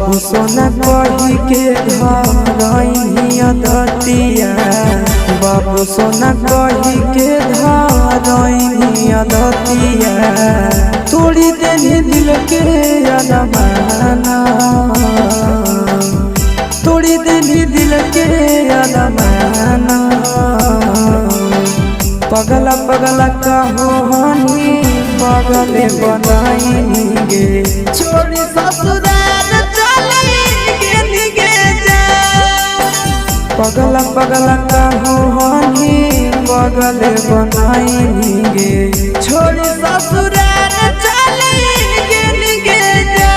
बाबू सोना कही के धरैनी अदतिया, बाबू सोना कही के धरैनी अदतिया, तोड़ी देनी दिल के अरमाना, तोड़ी देनी दिल के अरमाना। पगला पगला कहो हनी पगले बनाई गे, छोड़ी ससुराल चली गेली गे जा। पगला पगला कहो हनी पगले बनाई गे, छोड़ी ससुराल चली गेली गे जा।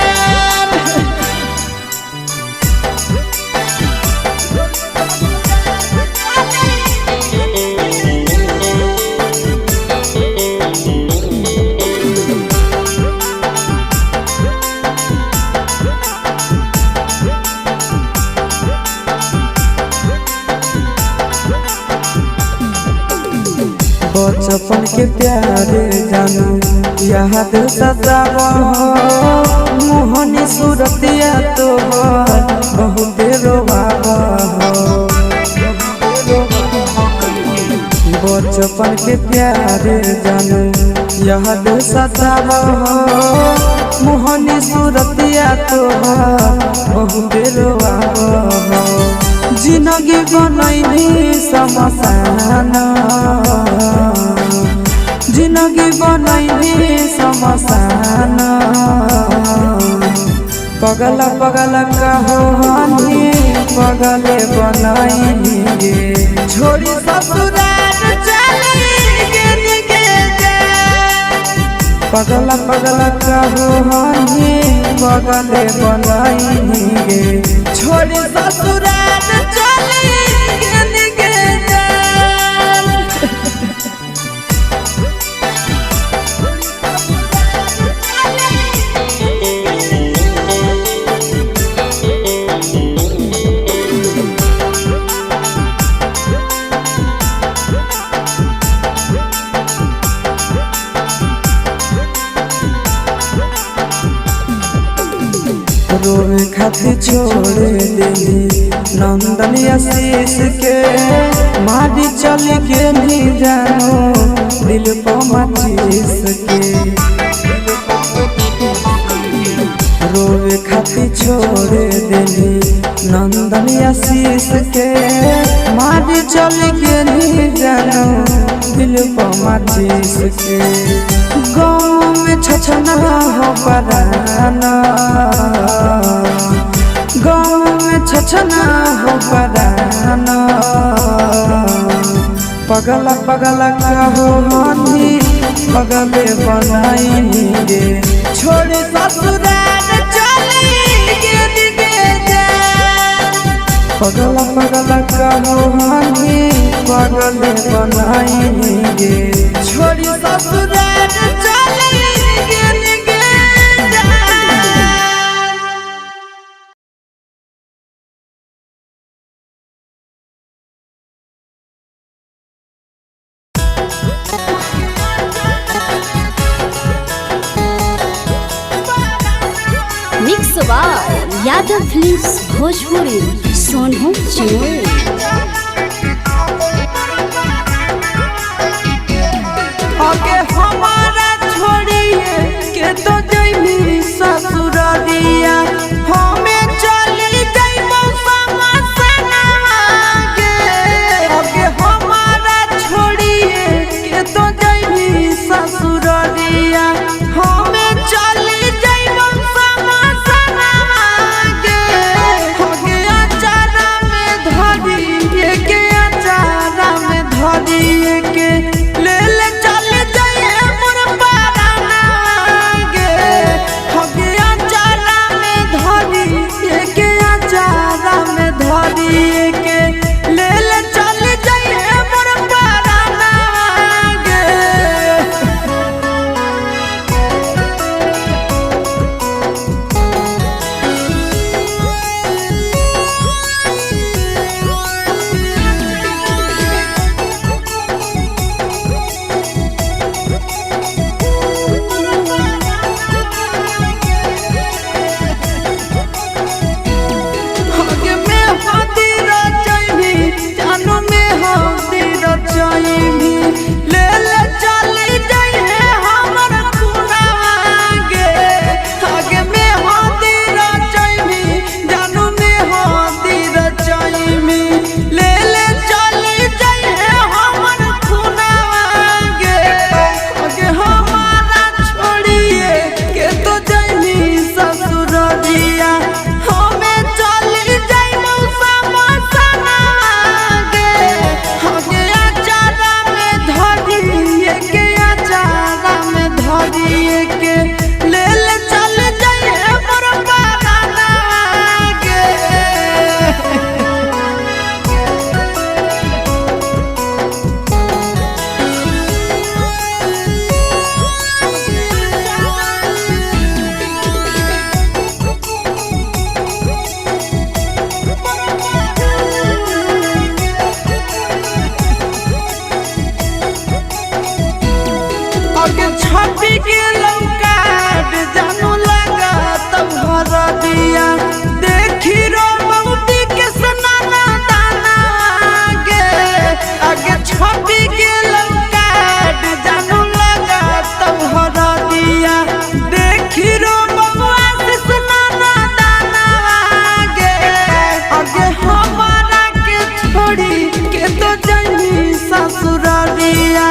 बचपन के प्यारे जानू याद सताव, मोहनी सूरतिया तोहर बहुत रोवाव। बचपन के प्यारे जानू याद सताव, मोहनी सूरतिया तोहर बहुत रोवाव। जिंदगी बनैनी समसाना, जिंदगी बनैनी समसाना। पगला पगला कहो हनी पगले बनैनी गे, छोड़ी ससुराल चली गेली गे जा। पगला पगला कहो हनी पगले बनैनी गे, छोड़ी ससुराल चली गेली गे जा। रोवे खातिर छोड़ देली नंदन आशीष के, मारी चल के नहीं जानो दिल पर माचिस के। रोवे खातिर छोड़ देली नंदन आशीष के, मारी चल के नहीं जानो दिल पर माचिस के। गाँव में छछना हो पराना, गाँव में छछना हो पराना। पगला पगला कहो हनी पगले बनाई गे, छोड़ी ससुराल चली गेली गे जा। पगला पगला कहो हनी पगले बनाई गे, छोड़ी ससुराल चली गेली गे जा। Mix by Yadav films Bhojpuri Sonu Chinoy. आगे हमारा छोड़िए के तो जइबी ससुरालिया, हमें चली जइबो समसनवा के। आगे हमारा छोड़िए के तो जइबी ससुरालिया, हमें चली जइबो समसनवा के। आगे अचारा में धरी रचैमी ले ले चली जाइहे हमर खुनावा गे आगे में हदी रचैमी जानू में हदी रचैमी ले ले चली जाइहे हमर खुनावा गे आगे हमारा छोड़िए के तो जैनी ससुररिया हमें चली जाइबो समसना गे हगे अचारा में धरिए के अचारा में धरिए के ले ले चल जाइए मोर पाराना गे। आगे छपी गेलौ कार्ड जानू लगा तब हरदिया देखी रो बौदी के सनाना दाना गे आगे छपी गेलौ कार्ड जानू लगा तब हरदिया देखी रो बबुआ से सनाना दाना गे आगे हमारा के छोड़ी के तो जानी ससुरालिया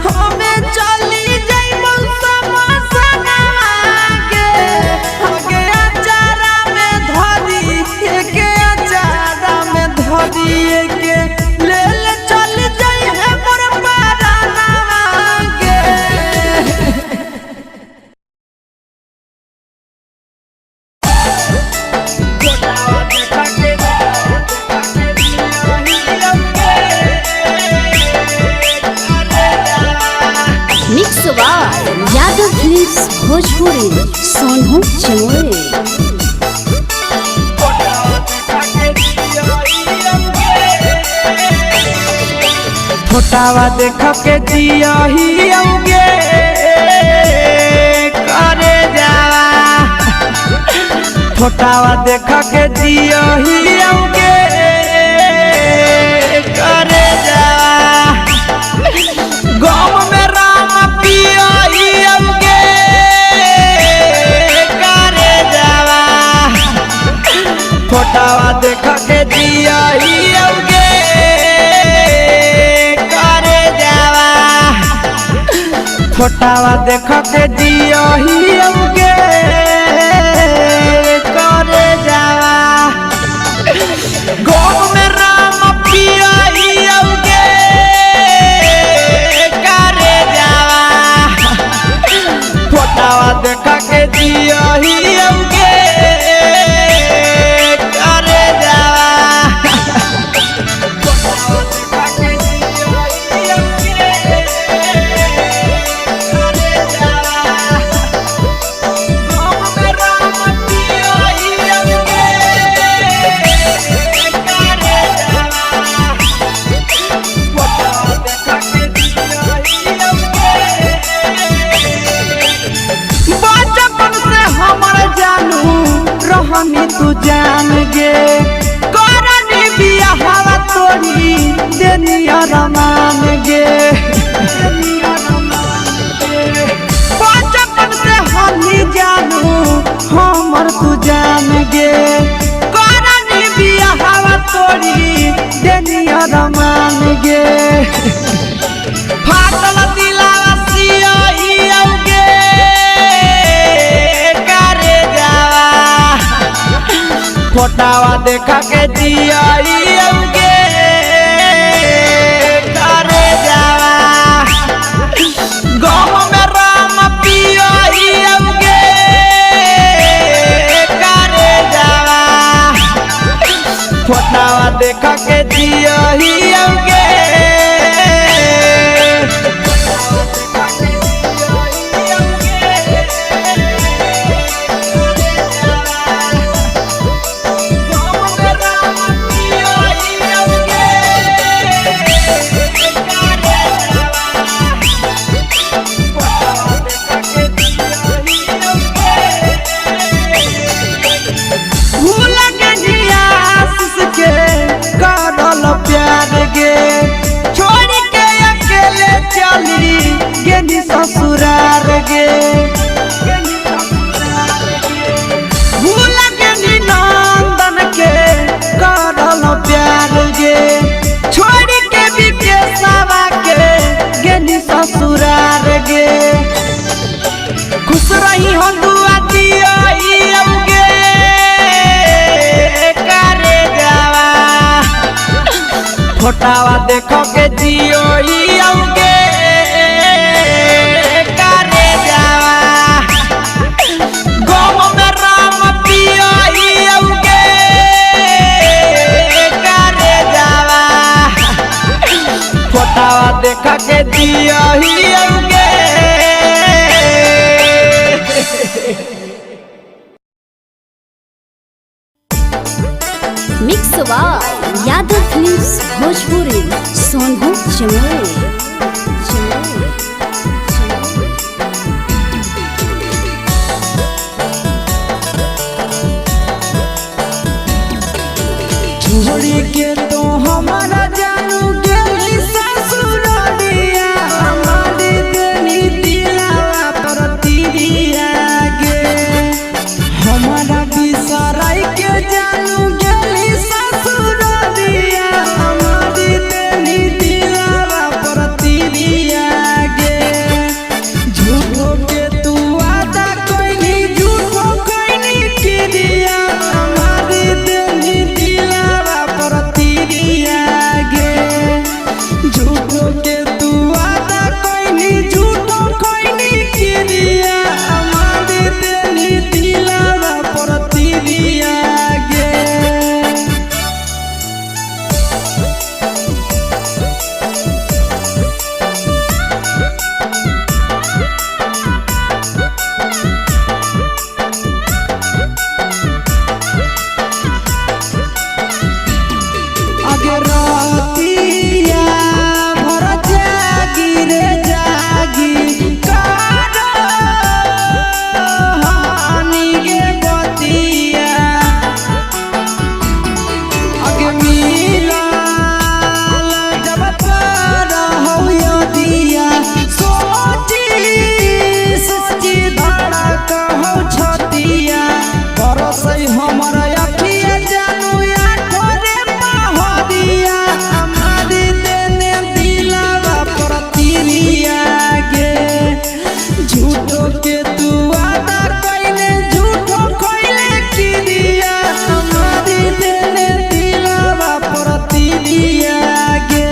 हमें चली जाइबो समसना गे आगे अचारा में धरी के अचारा में धरी के ले ले चल जाइहे मोर पाराना गे। Mix by Yadav films Bhojpuri Sonhu Jamui. फोटावा देख के जियही औगे करे जावा फोटावा देख के जियही औगे करे जावा गाँव में राम पियही औगे करे जावा फोटावा देख के जियही औगे करे जावा फोटावा देख के जियही औगे करे जावा गाँव में राम पियही औगे करे जावा फोटावा देख के जियही औगे करे जावा बचपन से हमर जानू रहनी तू जान गे करनी बियाहवा तोरी देनी अरमान गे बचपन से हनी जानू हमर तू जान गे करनी बियाहवा तोरी देनी अरमान गे फाटल दिलावा सियही औगे करे जावा फोटावा देख के जियही औगे करे जावा गाँव में राम पियही औगे करे जावा फोटावा देख के जियही औगे। फोटावा देखो के जियो गे करे जावा गम में राम पियो गे करे जावा फोटावा देखा के जियो गे। Mix by Yadav films Bhojpuri Sonu Jamui. छोड़ी के तो हमारा जानू गेली ससुरलिया हमारी देनी दिलावा पर तिरिया गे हमारा बिसराई के जानू गेली ससुरलिया हमारी देनी दिलावा पर तिरिया गे झूठो के तू वादा कोइनी झूठो कोइनी किरिया हमारी देनी दिलावा पर तिरिया गे झूठो के तू वादा कोइनी झूठो कोइनी किरिया हमारी देनी दिलावा पर तिरिया गे। अगे रतिया भर जागी रे जागी हानि गे बतिया अगे मिला जब पर हो दिया सोची सोची धड़क हो छतिया परसै हमर अखिया जानू आठोरे पहरिया हमारी देने दिलावा पर तिरिया गे झूठो के तू वादा कइले झूठो कइले किरिया हमारी देने दिलावा पर तिरिया गे।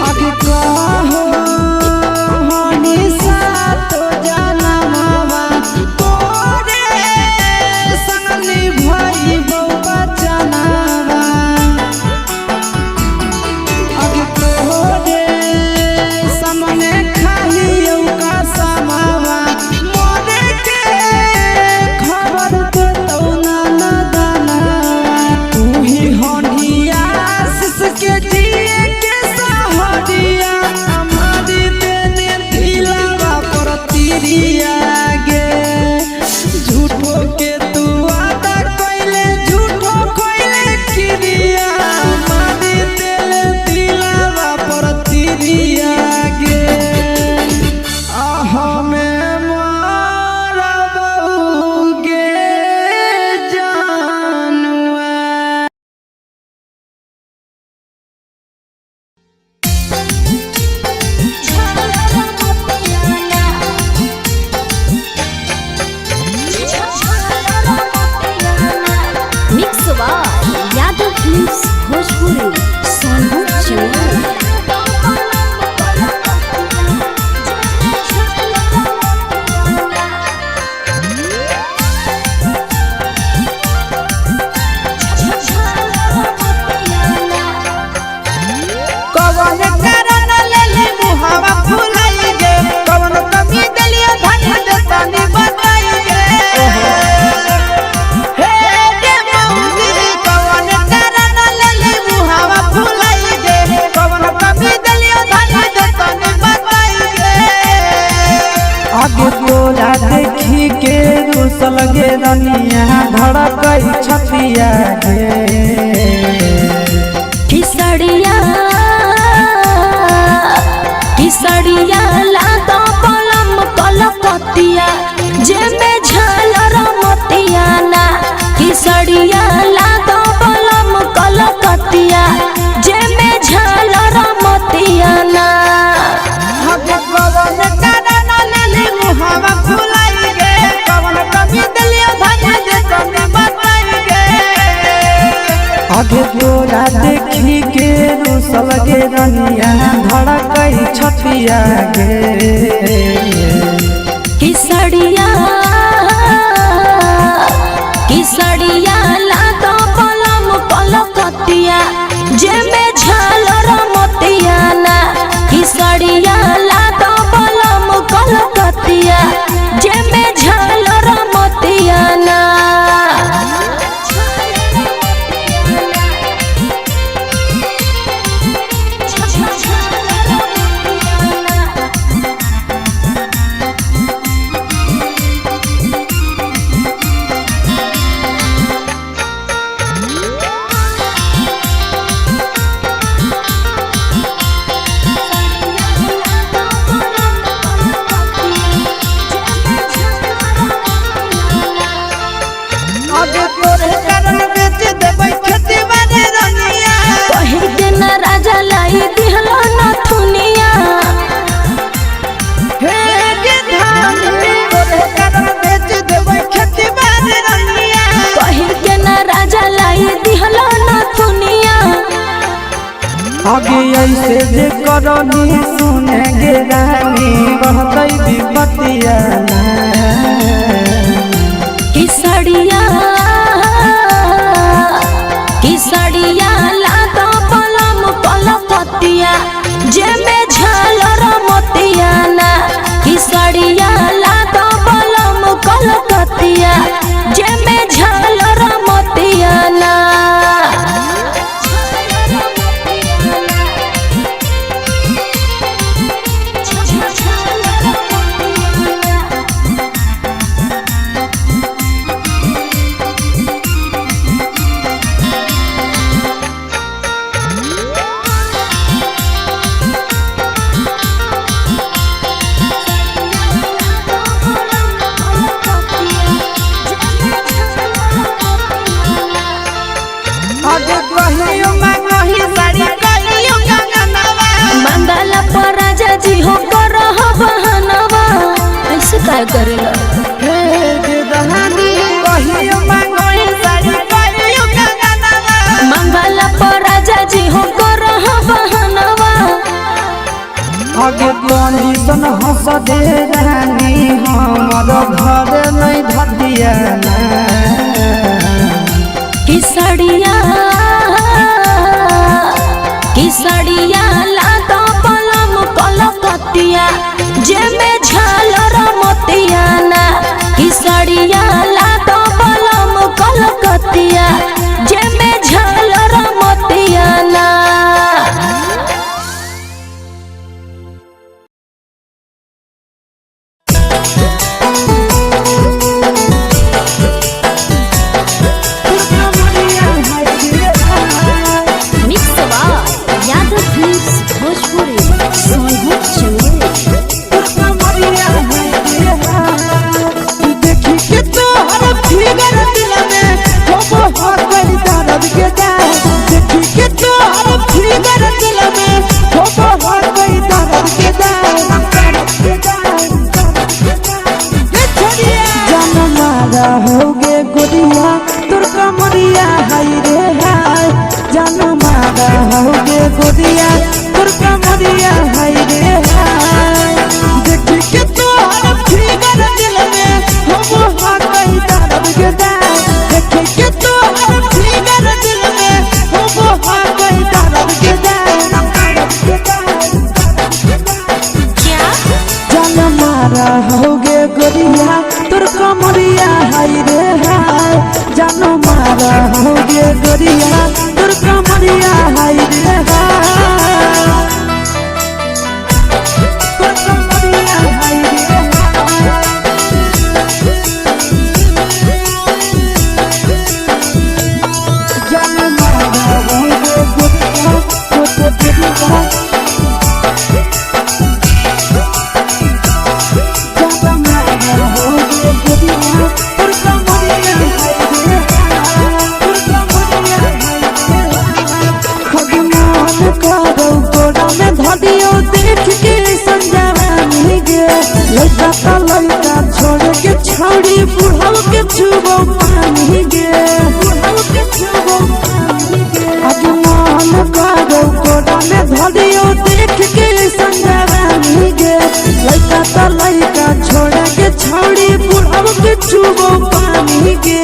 अगे कहो हनी सातो जनमवा तोरे संग निभाइबौ बचनवा अगे तोरे सामने खाइयौ कसमवा मोरे के खबर देतौ नाना दाना तू ही हनी आशीष के जिए के सहरिया हमारी देने दिलावा पर तिरिया गे झूठो के तू वादा कइले झूठो कइले किरिया हमारी देने दिलावा पर तिरिया गे हमें मारबौ गे जानुआ। Mix by Yadav films Bhojpuri Sonu Jamui. कवन कारण लेले मुहावा फुलाई गे कवन कमी देलियो धन देतानी बताई गे हे गे मौसी कवन कारण लेले मुहावा फुलाई गे कवन कमी देलियो धन देतानी बताई गे आगे तोरा देखी के रुसल गे रनिया धड़कई छतिया गे किसड़िया किसड़िया लादा पलम कलकतिया जेमे झालर मोतिया ना किसड़िया लादा पलम कलकतिया। कलकतिया जे में झालर मोतिया ना। हगे कवन कारण लेली मुहावा फुलाई गे, कवन कमी दिलियो धनी दे तनी बताई गे। आगे तोरा देखी के रुसल गे रनिया धड़कई छतिया गे। किसड़िया किसड़िया लादा पलम कलकतिया जे में झालर मोतिया ना। किसड़िया लादा पलम कलकतिया जे में झालर मोतिया ना। अबे तोरे कारण बेच देबै खेती बारे रनिया। कही के ना राजा लाई दिहलो नथुनिया। हे गे धानी तोरे कारण बेच देबै खेती बारे रनिया। कही के ना राजा लाई दिहलो नथुनिया। आगे ऐसे जे करनी सुने गे रानी बढ़तई विपतिया ना। किसड़िया किसड़िया लादा पलम कलकतिया जे में झालर मोतिया ना। किसड़िया लादा पलम कलकतिया जे में झालर मोतिया ना। अबे कहियो मांगही साड़ी कहियो कंगनवा। मंगला पर राजा जी हो करह बहनवा, ऐसे काय करेला। हे गे धानी कहियो मांगही साड़ी कहियो कंगनवा। मंगला पर राजा जी हो करह बहनवा। आगे तनी सन हंस दे रानी हमर घर नहीं धतिया ना। किसड़िया किसड़िया लादा पलम कलकतिया जे में झालर मोतिया ना। किसड़िया लादा पलम कलकतिया जे में झालर मोतिया ना। Mix by Yadav films Bhojpuri Sonbhadra Jamui. देखी के तोहर फिगर दिल में हो हो गई दर्द के जान। देखी के तोहर फिगर दिल में हो हो गई दर्द के जान। जान मारा होगे गोरिया तोर कमरिया हाय रे हाय। जान मारा होगे गोरिया तोर कमरिया हाय रे हाय। देखी के तोहर फिगर दिल में हो हो गई दर्द के जान। देखी के तोहर फिगर दिल में हो हो गई दर्द के जान। जान मारा होगे गोरिया तोर कमरिया हाय रे हाय। जान मारा होगे गोरिया तोर कमरिया हाय रे हाय। तोर कमरिया हाय रे हाय। जान मारा होगे गोरिया तोर कमरिया पानी गे बुढ़ऊ के छुबो पानी गे। आज मन करो कोड़ा में धरियो देख के संजवानी गे। लइका त लइका छोड़ा के छौड़ी बुढ़ऊ के छुबो पानी गे।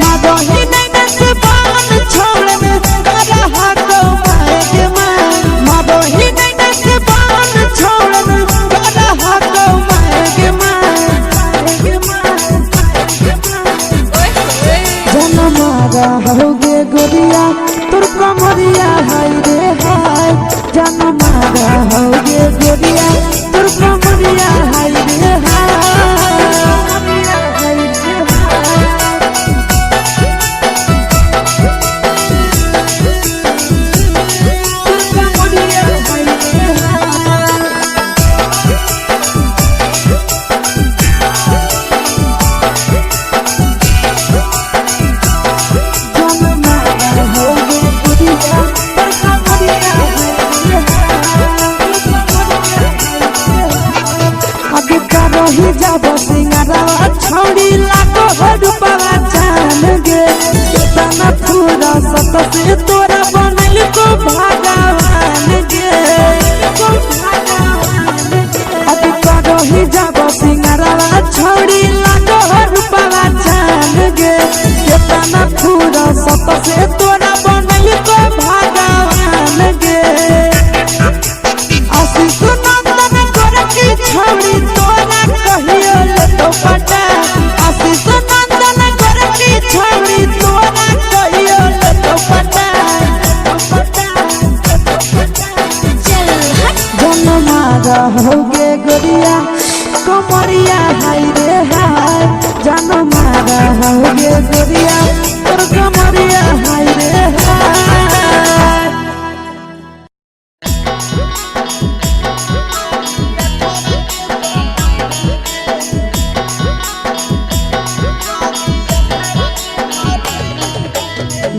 मादही नैना से बान छोड़े में करा हाको माए के माए। मादही नैना से बान छोड़े में करा हाको माए के माए। जन मारा होगे गोरिया तोर कमरिया हाय रे हाय। जन मारा होगे गोरिया तोर कमरिया हाय रे हाय। तोर कमरिया हाय रे हाय। जन मारा होगे गोरिया तोर कमरिया हाय रे हाय। अभी करही जाब सिंगारवा छौड़ी लागो हो रूपवा चान गे। केतना पूरा सत से तोरा बनल को भगवान गे। अभी करही जाब सिंगारवा छौड़ी लागो हो रूपवा चान गे। केतना पूरा सत से तोरा बनल को भगवान गे। आशीष नंदन गोरखी छौड़ी तोरा कहियो लेतो पटा। आशीष नंदन गोरखी छौड़ी तोरा कहियो लेतो पटा। चल हट। जन मारा होगे गोरिया कमरिया हाय रे हाय। जन मारा होगे गोरिया तोर कमरिया हाय रे हाय।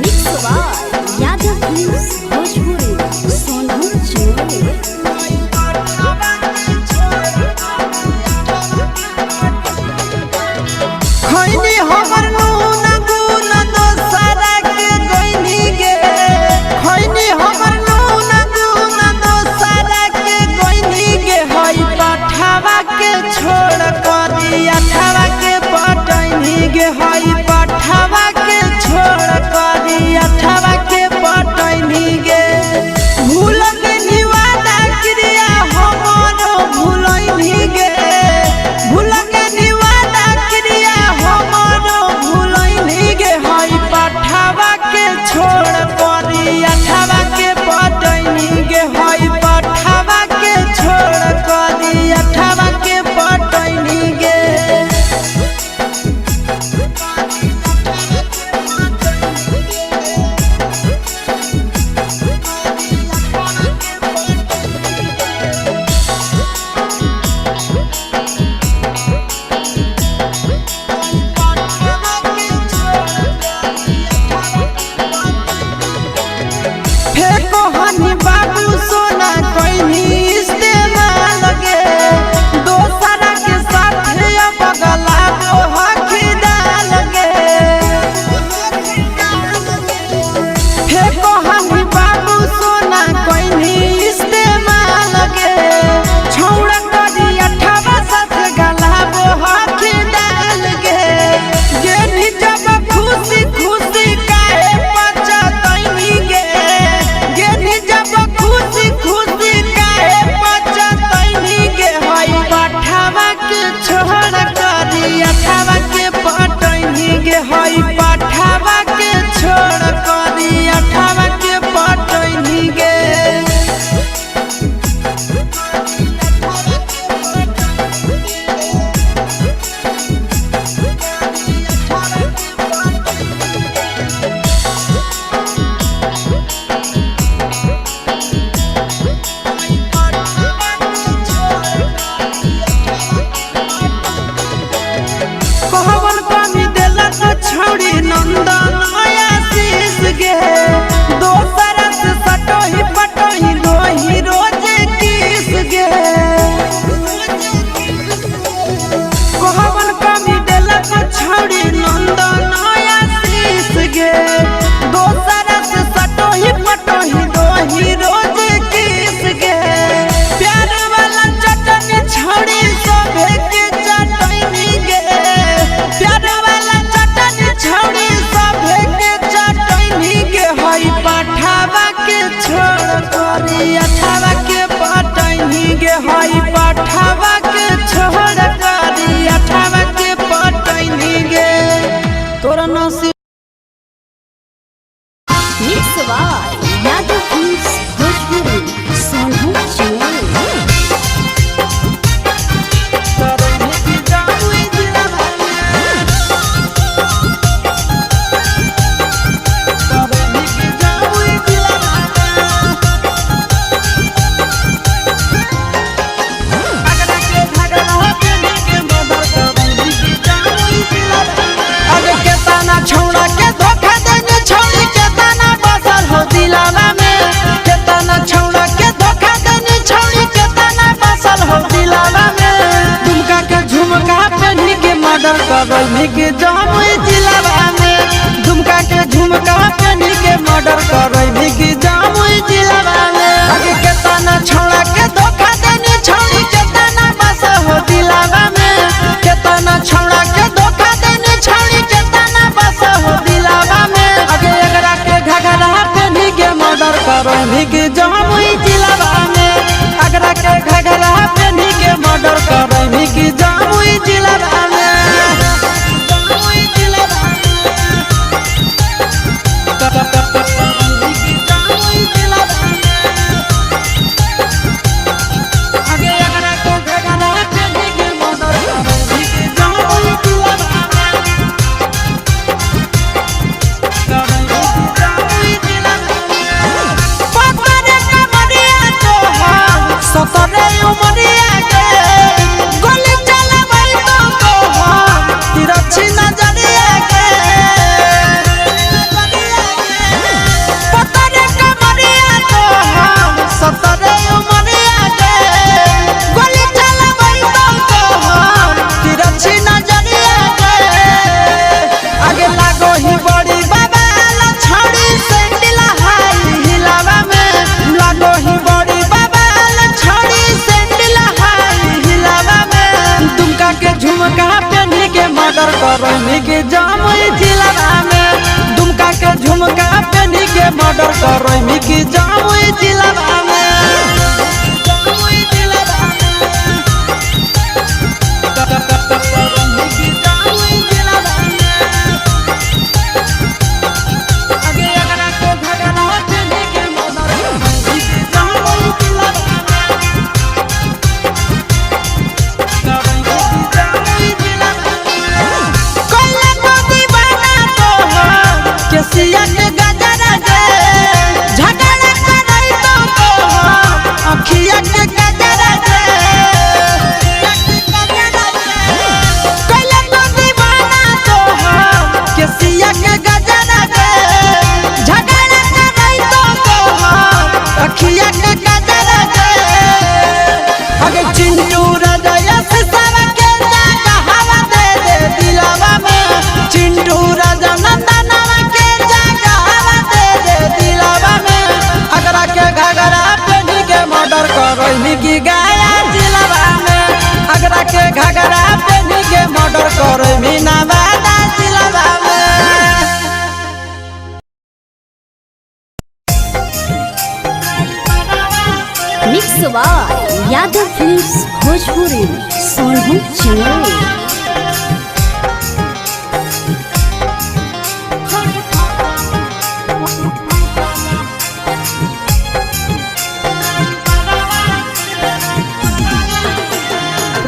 Mix by Yadav films Bhojpuri Sonpur Chamoli. खैनी हमर नून गुन दोसरा के गइनी गे। खैनी हमर नून गुन दोसरा के गइनी गे। हई पठावा के छोड़ करी अठावा के पटैनी गे। हई पठावा के छोड़ करी अठावा के पटैनी गे। भूल गेनी वादा क्रिया हमर भूलैनी गे। भूल गेनी वादा क्रिया हमर भूलैनी गे। हई पठावा के छोड़ करी अठावा के पटैनी गे। हई पठावा के छोड़ करी अठावा के पटैनी गे। फेको हनी बाबू सोना कोइनी इस्तेमाल गे। दोसरा के साथ बगला को हकीदाल गे। फेको हनी बाबू सोना कोइनी इस्तेमाल गे। छौड़ा करी अठावा साथ गला वो हकीदाल गे। गेनी जब खुशी खुशी काहे पचतैनी गे। गेनी जब करैनी के जमुई जिलावा में। दुमका के झुमका पेनी के मर्डर करैनी के जमुई जिलावा में। आगे केतना छौड़ा के धोखा देनी छौड़ी केतना बस हो दिलावा में। केतना छौड़ा के धोखा देनी छौड़ी केतना बस हो दिलावा में। आगे एकरा के घघरा पेनी के मर्डर करैनी के जमुई जिलावा में। अगरा के घघरा पेनी के मर्डर करैनी के जमुई जिलावा में। जमुई जिलावा में। जमुई जिलावा में। आगे अगरा के घघरा पेनी के मर्डर करैनी के जमुई जिलावा में। सतरे उमरिया के गोली चलाबै तो तोहर तिरछी नजरिया के। पतरे कमरिया तोहर सतरे उमरिया के गोली चलाबै तो तोहर तिरछी नजरिया के। आगे लागो ही बड़ी बाबा छड़ी सैंडल हाई हिलावा में। लागो ही बड़ी बाबा छड़ी सैंडल हाई हिलावा में। दुमका के झुमका पेनी के मर्डर करैनी के जमुई जिलावा में। दुमका के झुमका पेनी के मर्डर करैनी के जमुई जिलावा में। जमुई जिलावा में। करैनी के जमुई जिलावा में। आगे अगरा के घघरा पेनी के मर्डर करैनी के जमुई जिलावा में। कोइला को दीवाना तोहर केसिया के गजरा गे। झगड़ा करई तो तोहर अखिया के गजरा गे। कोइला को दीवाना तोहर केसिया के गजरा गे। झगड़ा करई तो तोहर अखिया के गजरा गे। आगे चिंटू राजा सिसावा के जागा हवा दे दे दिलावा में। चिंटू राजा नंदनवा के जागा हवा दे दे दिलावा में। अगरा के घघरा पेनी के मर्डर करैनी की गाया जिलावा में। अगरा के घघरा पेनी के मर्डर करैनी नवादा जिलावा में। Mix by Yadav films Bhojpuri Sonu Chinoy.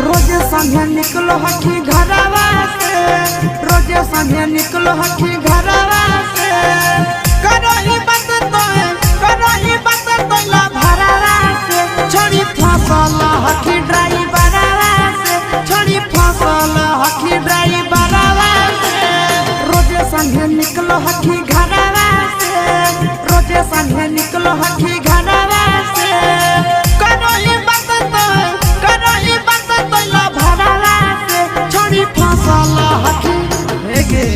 रोज संगे निकलो हखी घरवा से। रोज संगे निकलो हखी घरवा से। करही बात तोय करही बात तोला भरवा से छोड़ी फसल हखी ड्राइवरवा से। छोड़ी फसल हखी ड्राइवरवा से। रोज संगे निकलो हखी घरवा से। रोज संगे निकलो हखी घरवा से। करही बात तोय करही बात तोला भरवा से छोड़ी फसल हखी हेगे।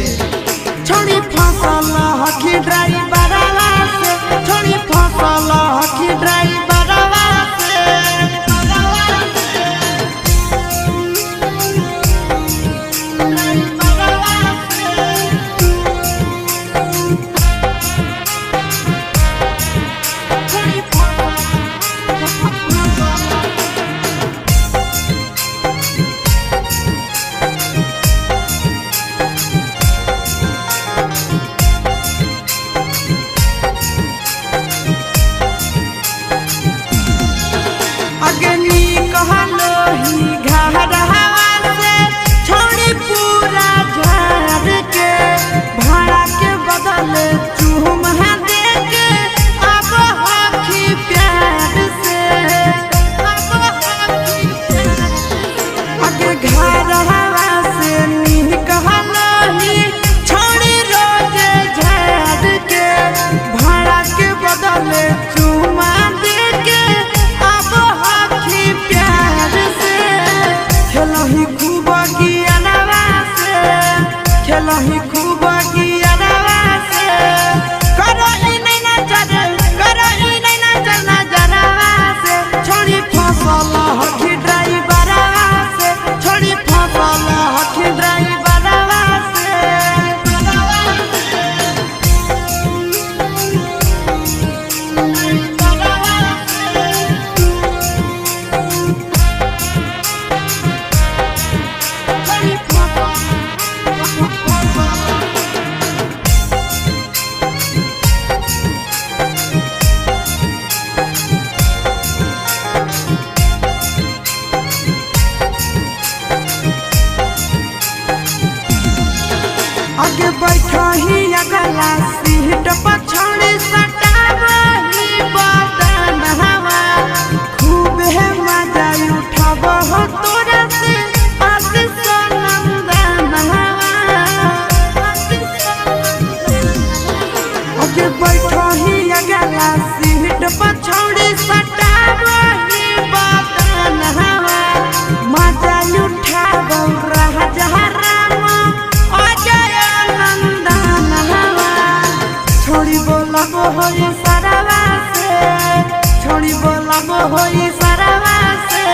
छोड़ी फसल हखी ड्राइवरवा से। छोड़ी फसल हखी ड्राइवरवा से। अग्नि कहलो ही घरवा से छोड़ी पूरा झाड़ के। भाड़ा के बदले चूम दे के अब हखी बैठही अगला सीट पर छोड़ी सटावही बदन हवा खूब है मजा उठाब हो तोरा से आशीष नंदन हवा। ओके बैठही अगला सीट पर छोड़ी सटावही बदन हवा मजा उठाब राजा राम अजय नंदन हवा। छोड़ी बोलब होई सरवा से, छोड़ी बोलब होई सरवा से,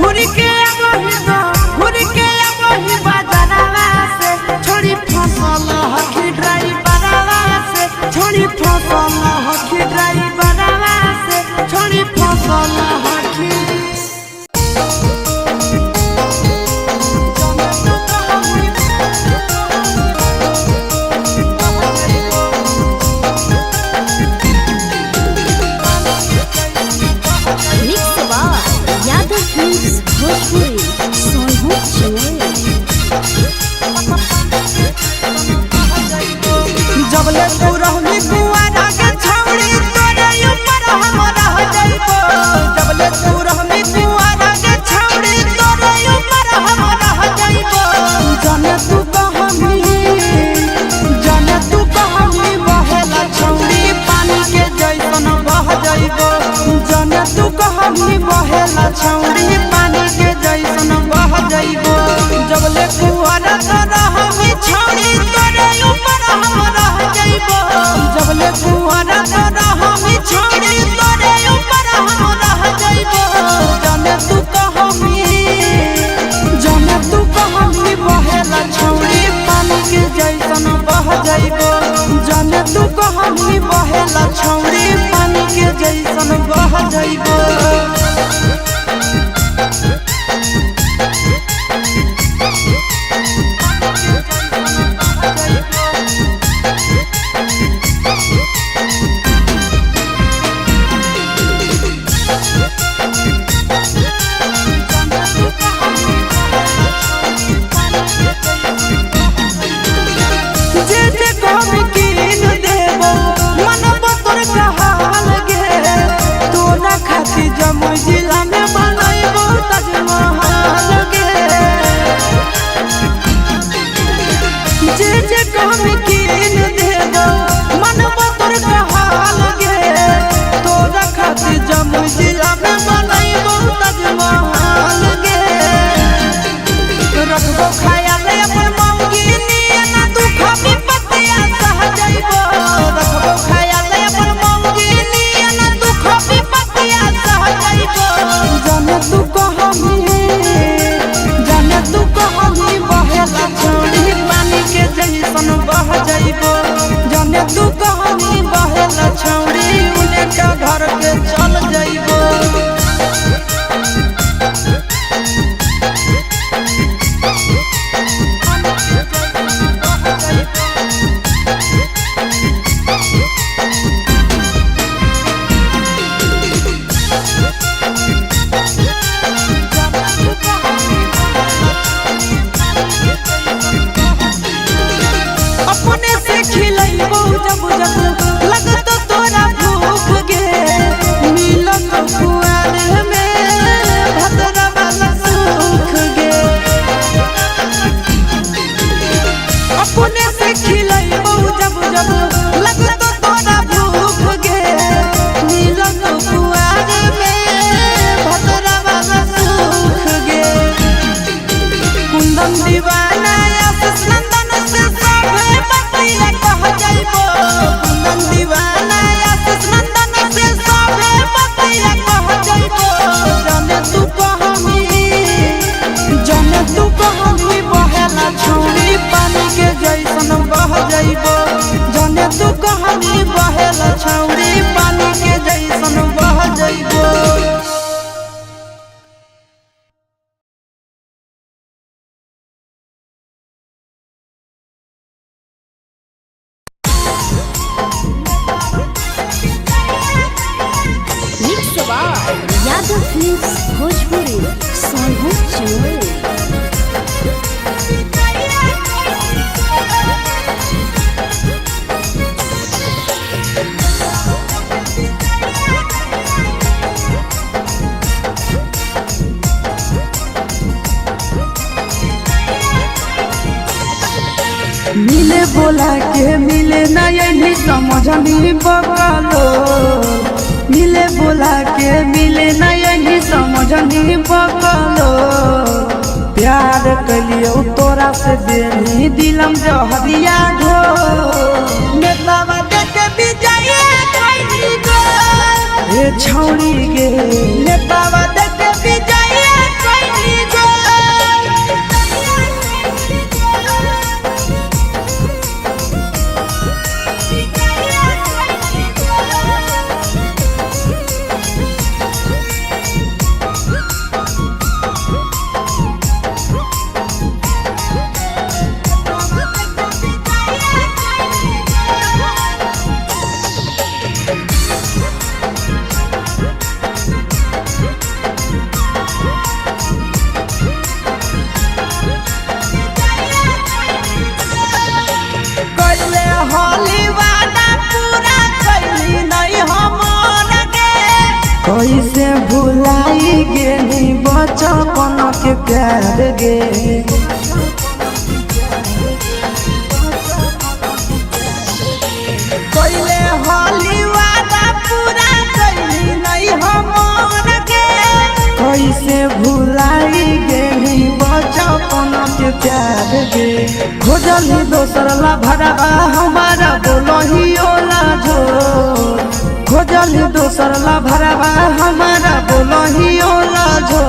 घूर के अबही दो, घूर के अबही बाजारवा से, छोड़ी फसल हखी ड्राइवरवा से, छोड़ी फसल हखी ड्राइवरवा से, छोड़ी फसल हखी। Mix by Yadav films Bhojpuri Sonhu Chamoli. जबले तू रहली कुआरा के छौड़ी तोरे ऊपर हम रह जइबो। जबले तू रहली कुआरा के छौड़ी तोरे ऊपर हम रह जइबो। जाने तू कहमी, जाने तू कहमी बहेला छौड़ी पानी के जैसन बह जइबो। जाने तू कहमी बहेला छौड़ी पानी के जैसन बह जइबो। जबले कुआरा तो रहमी छौड़ी तोरे ऊपर हम रह जइबो। जबले कुआरा तो रहमी छौड़ी तोरे ऊपर हम रह जइबो। जाने तू कहमी, जाने तू कहमी बहेला छौड़ी पानी के जैसन बह जइबो। जाने तू कहमी बहेला छौड़ी पानी के जैसन बह जइबो। जे जे कहबी कीन देबो मनब तोर कहाल गे, तोरा खातिर जमुई जिला में बनैबो ताजमहल गे। जे जे कहबी कीन देबो मनब तोर कहाल गे, तोरा खातिर जमुई जिला में बनैबो ताजमहल गे। रखबो ख्याल अपन मौगी नियन दुख विपत्तिया सह जइबो। रखबो ख्याल अपन मौगी नियन दुख विपत्तिया सह जइबो। जाने तू कहमी, जाने तू कहमी बहेला छौड़ी पानी के जैसन बह जइबो। जाने तू कहमी बहेला छौड़ी उने का घर के चल जइबो। अपने से खिलैबो जब जब लगत तोरा भूख गे, मिलत कुआर में भतरा वाला सुख गे। अपने से खिलैबो जब जब लगत तोरा भूख गे, मिलत कुआर में भतरा वाला सुख गे। कुंदन दीवाना आशीष नंदन से सभे बतिया कह जइबो। कुंदन दीवाना आशीष नंदन से सभे बतिया कह जइबो। जाने तू कहमी, जाने तू कहमी बहेला छौड़ी पानी के जैसन बह जइबो। जाने तू कहमी बहेला छौड़ी पानी के जैसन बह जइबो। Mix by Yadav films Bhojpuri Sonhu Chamoli. बोला के मिले नहीं समझनी बकलो, मिले बोला के मिले नहीं समझनी बकलो। प्यार कलियो तोरा से देनी दिलम जहरिया घो, नेतावा देख विजय कैली गो। ए छौड़ी गे। नेतावा देख विजय कैली गो। कैले होली वादा पूरा कैली नहीं हमर गे। कैसे भुलाई गेनी बचपन के प्यार गे। कैले होली वादा पूरा कैली नहीं हमर गे। कैसे भुलाई गेनी बचपन के प्यार गे। खोजली दोसर ला भरावा हमारा बोलही ओला झो, खोजली दोसर ला भरावा हमारा बोलही ओला झो।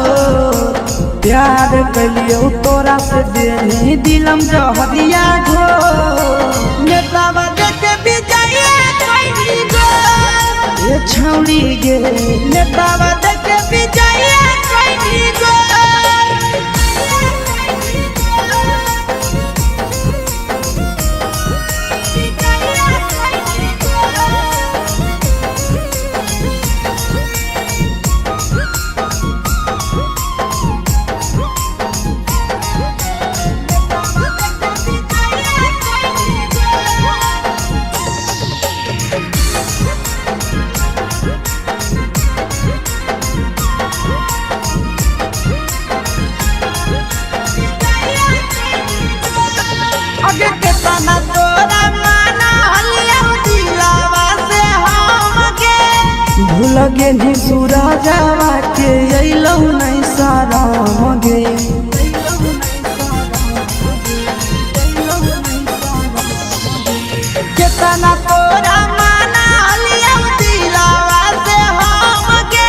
प्यार कलियो तोरा से देनी दिलम जहरिया घो, नेतावा देख विजय कैली गो। ए छौड़ी गे। नेतावा देख विजय कैली गो। अगे केतना तोरा माना हलिया दिलावा से हमके। भूल गेनी सूरजावा के अइलौ नहीं शरम गे। केतना तोरा माना हलिया दिलावा से हमके।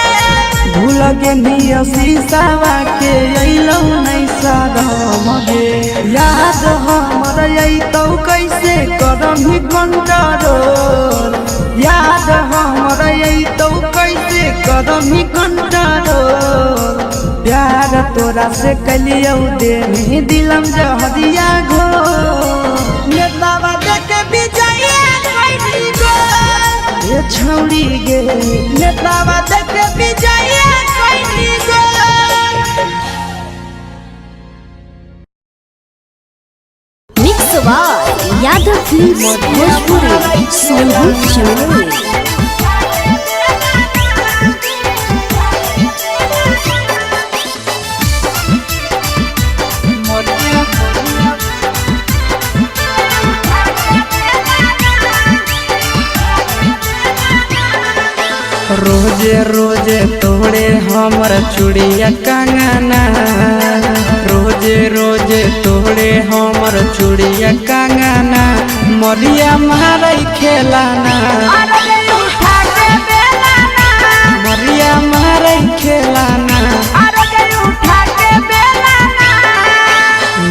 भूल गेनी शीशावा के अइलौ नहीं शरम गे। याद हमर अइतौ कैसे करम कंट्रोल, याद हमर अइतौ कैसे करम कंट्रोल। प्यार तोरा से कलियौ देनी दिलम जहरिया घो, नेतावा देख विजय कैली गो। ए छौड़ी गे। नेतावा देख विजय कैली गो। Mix by Yadav films Bhojpuri Sonu Chamoli. रोजे रोजे तोड़े हमर चूड़िया कंगना, रोजे रोजे तोड़े हमर चूड़िया कंगना, मरिया मारै खेलाना, मरिया मारै खेलाना।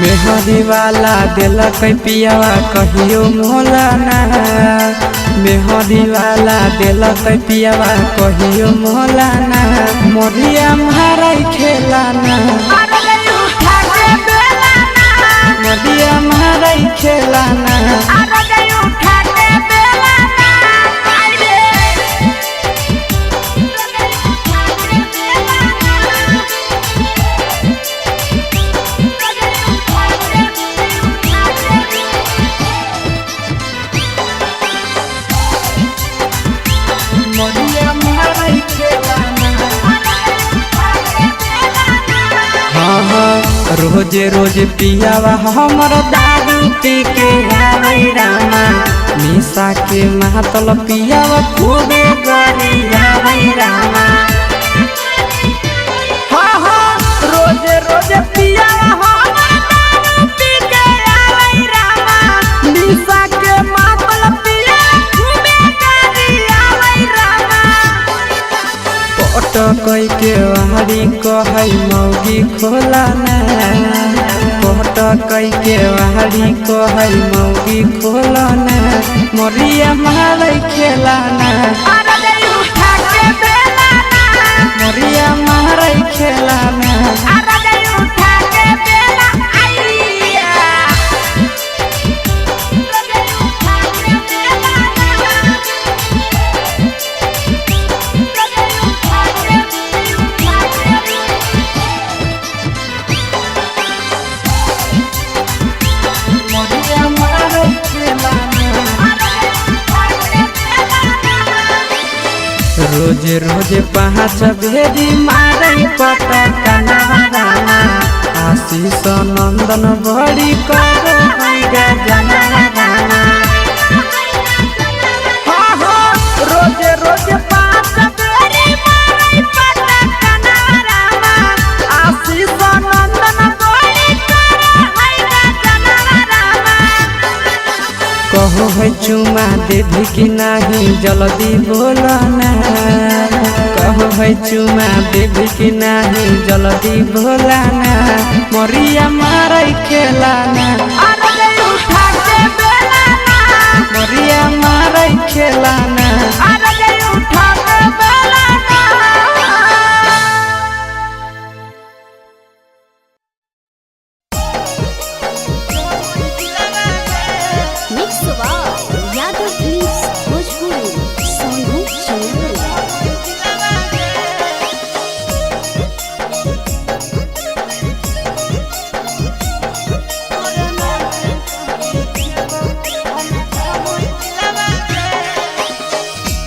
मेहरी वाला दिलक पियावा कहियो मोलाना, मेहरी वाला दिलक पियावा कहियो मोलाना, मरिया मारै खेलाना, मरिया मारै खेलाना। मरिया मारै खेलाना। हाँ हाँ रोजे रोज पियावा हमर दारू दारू पी के आवे रामा। निशा के मातल पियावा खूबे गरियावे रामा। हाँ हाँ रोजे रोजे पियावा हमर दारू पी के आवे रामा। निशा के मातल पियावा खूबे गरियावे रामा। पटकै के वारी कहै मौगी खोला ना। पटकै के वारी कहै मौगी खोला ना। मरिया मारै खेला ना। मरिया मारै खेला ना। मरिया मारै खेला ना। रोज रोज पाँच भेरी मारै पटकना रामा। आशीष नंदन बड़ी करो हैगा जना रामा। हाँ हाँ रोज रोज पाँच भेरी मारै पटकना रामा। आशीष नंदन बड़ी करो हैगा जना रामा। कहो है चुमा देवी कि नाही जल्दी बोला ना। कहो है चुमा देवी कि नाही जल्दी बोला ना। मरिया मारै खेला ना। मरिया मारै खेला ना। Mix by Yadav films Bhojpuri Sonu Chamoli.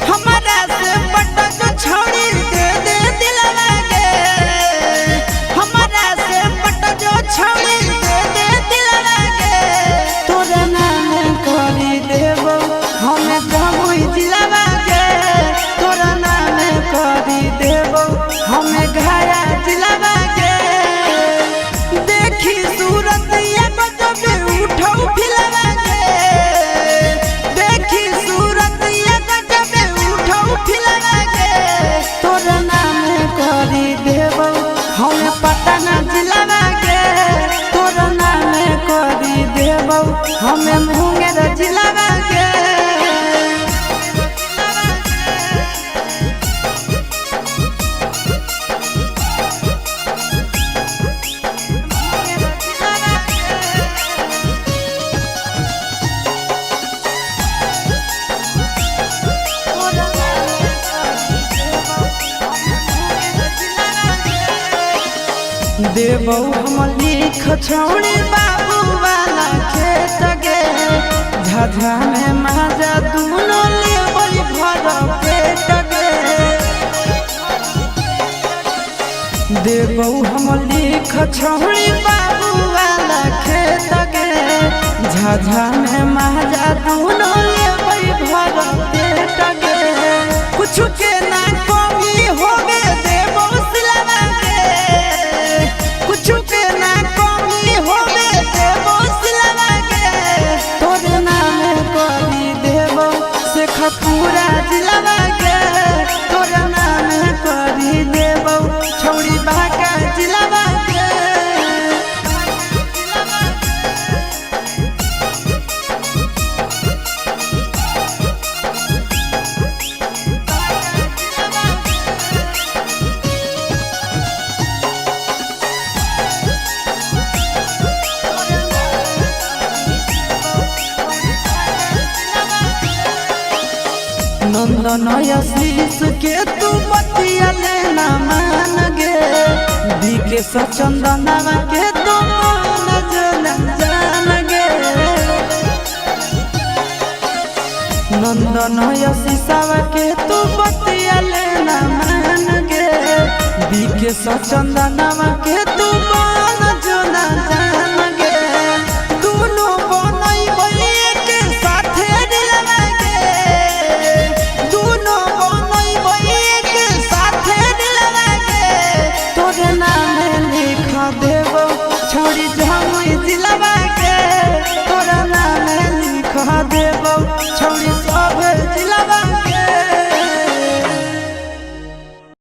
हमारा से पटक छोड़ी दे दे दिलवा के। हमारा से पटक छोड़ी दे दे दिलवा के। तोरा नाम करी देबो हम जमुई जिलावा के। तोरा नाम करी देबो हम घाया जिलावा के। देखी सूरत ये गजब उठौ फिलवा के। देखी सूरत ये गजब उठौ फिलवा के। तोरा नाम करी देबो हम पटना जिलावा के। तोरा नाम करी देबो हम मुंगेर जिलावा के। देबो हम लिख छौड़ी बाबू वाला खेत गे। झाझा में माजा दुनो लेबै भर पेट गे। देबो हम लिख छौड़ी बाबू वाला खेत गे। झाझा में माजा दुनो लेबै भर पेट गे। कुछ के ना कमी होवे देबो सिलवा के। कुछ के ना कमी होवे देबो सिलवा के। तोर नाम करी देबो शेखपुरा जिलावा के। तोर नाम करी देबो छौड़ी बांका जिलावा के। नंदन आशीष के तू बतिया लेना मान गे। बीके सचंदनवा के तू मान जन जान गे। नंदन आशीषवा के तू बतिया लेना मान गे। बीके सचंदनवा के तू मान जन जान